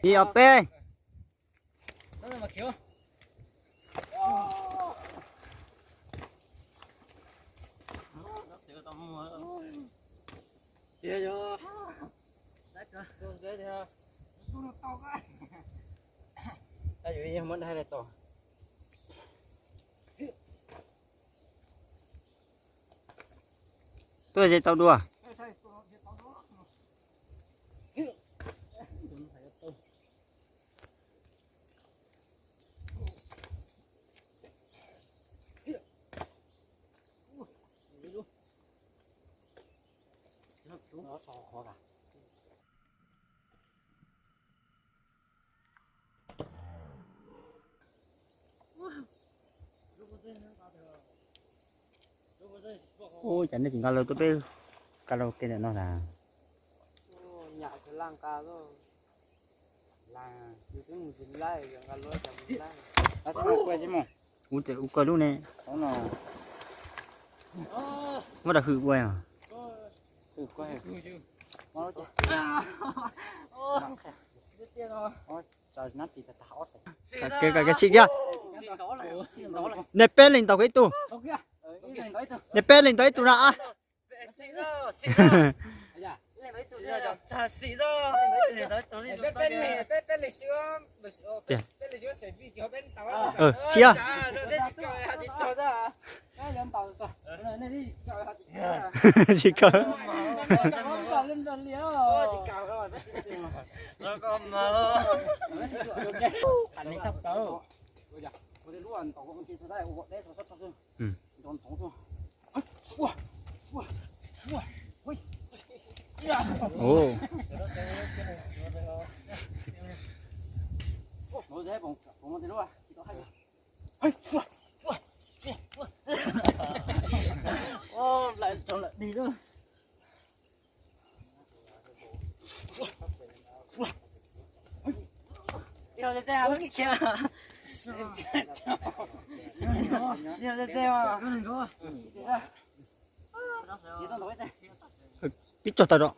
Ib ob peb. Tuaj ze tau dua. Ub, cas nej tsis nqa lawv tuaj peb karaoke ntawm no na? Ub, ua lub ne. Muab rau hwm ua. Kawg kawg xij kiag. Nej peb leeg ntaus ib tug. Nej peb leeg ntaus ib tug na. Xia. Tsis kawg. Tib tso tawm rau.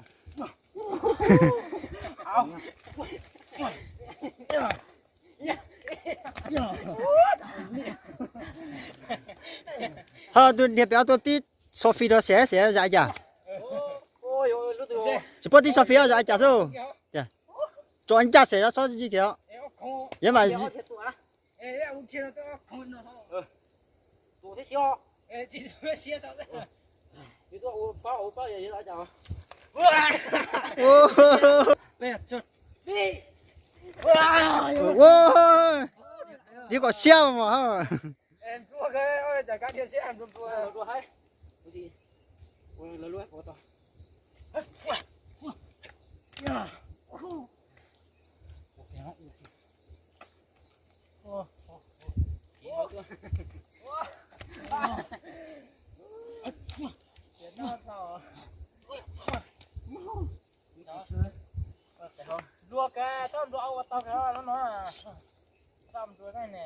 Ho tus niag pem ob tuaj tib tso fij rau xev xev zam cas. Tsis paub tib tso fij zam cas xwb. Tso ncaj xev tsob yi kiag. Yog mas Div kom siab mas. Luag kiag, txhob nrua ua tau kiag no. Txhob nrua ne.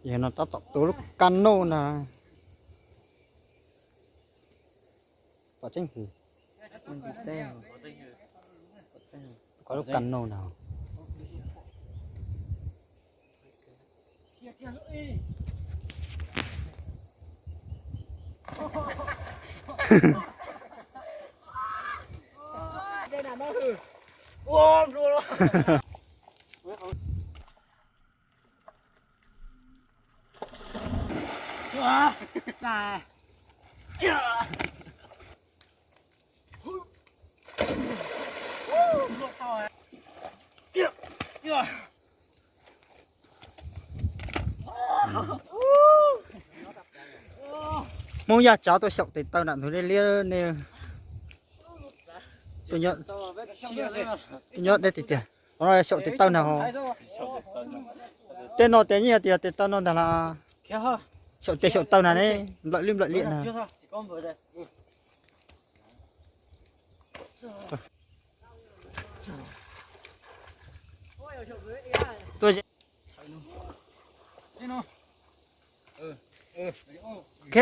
Yog no tab tom tua lub kab noj na. Pom tseeb hwm. Ko lub kab noj na. Hmoob Yaj Tsav tuaj xyaum tes taw nram ntug liab liab ne. Tuaj nyob deb tiag tiag. Qhov no xyaum tes taw na. Tej no tias yeej yog tias tes taw no ntag las. Xyaum tes xyaum taw na ne, nplawm liab nplawm liam na. Xyaum tes xyaum taw na ne, nplawm liab nplawm liam na. Tuaj ze-, ok.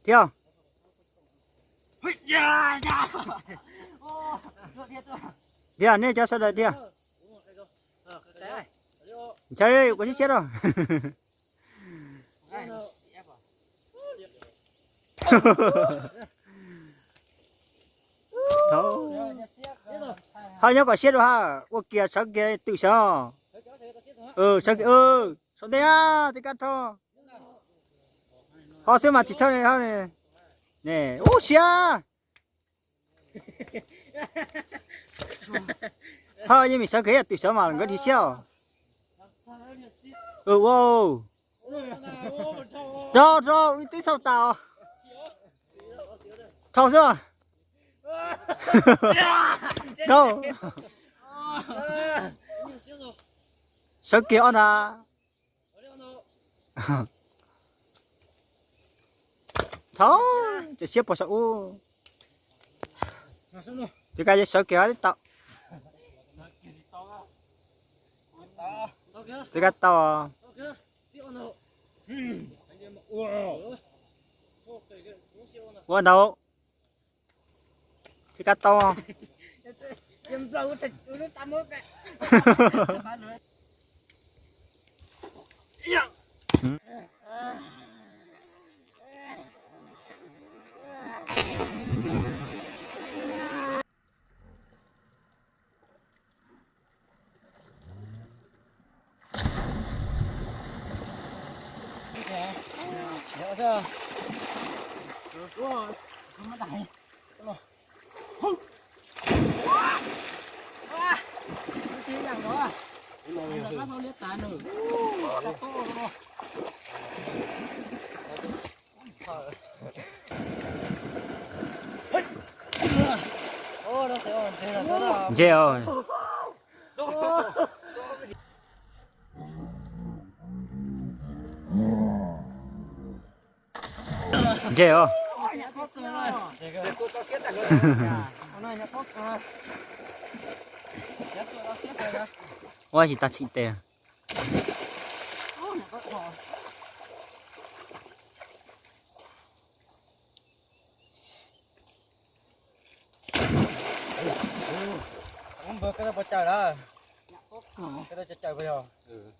Thiab. Thiab, nej cov sawv daws thiab. Ntshe kuv siab siab rau. Ho nyob kom siab dua ha, ua kiag sawv kiag twm sawv. Sawv kiag, sau ntej, tsis kab rho. Ho xwb mas tsis txhawj ne, ho ne. Ub siab. Ho yeej meem sawv kiag twm sawv mas nkawd dhia siab os. Ua, rau rau twb xauj tas os. Rau xwb. Rau. Sawv kiag ob na. Thaum tseem siab pos saum ub. Tsis kav sawv kiag tau. Tsis kav tau. Ua ntau. Tsis kav tau. Ntse os. Ntse os. Ua tsis tau tsim tes.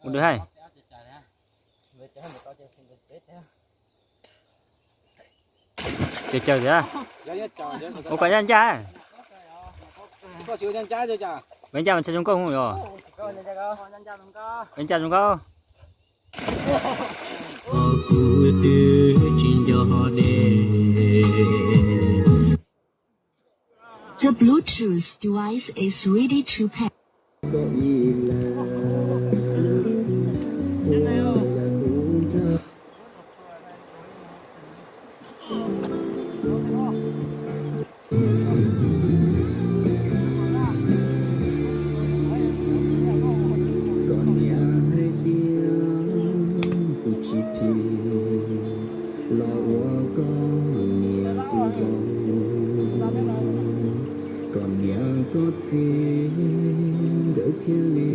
Ua dua hais. Ces caws tiag. Ua kom ncaj ncaj. Ua ncaj mas tsis zoo nkauj hu os. Ua ncaj zoo nkauj. Kuv twb tsis nco deb. The Bluetooth device is ready to pair. Koj niam hais tias kuv tsis phim los ua koj niam tus vauv, koj niam koj txiv nkawd thiaj li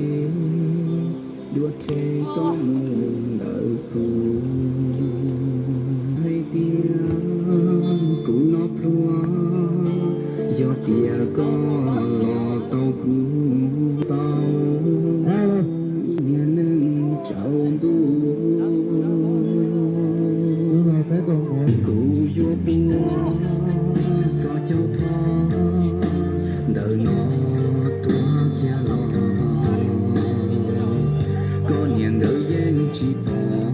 dua rhe koj mus ntawm kuv. Hais tias kuv noj plhuav, yog tias koj los tau kuv tau ib niag neeg tsaus ntuj, kuv yuav pub txoj caug thoj ntawm no tuag kiag los, koj niam nkawd yeej tsis pom.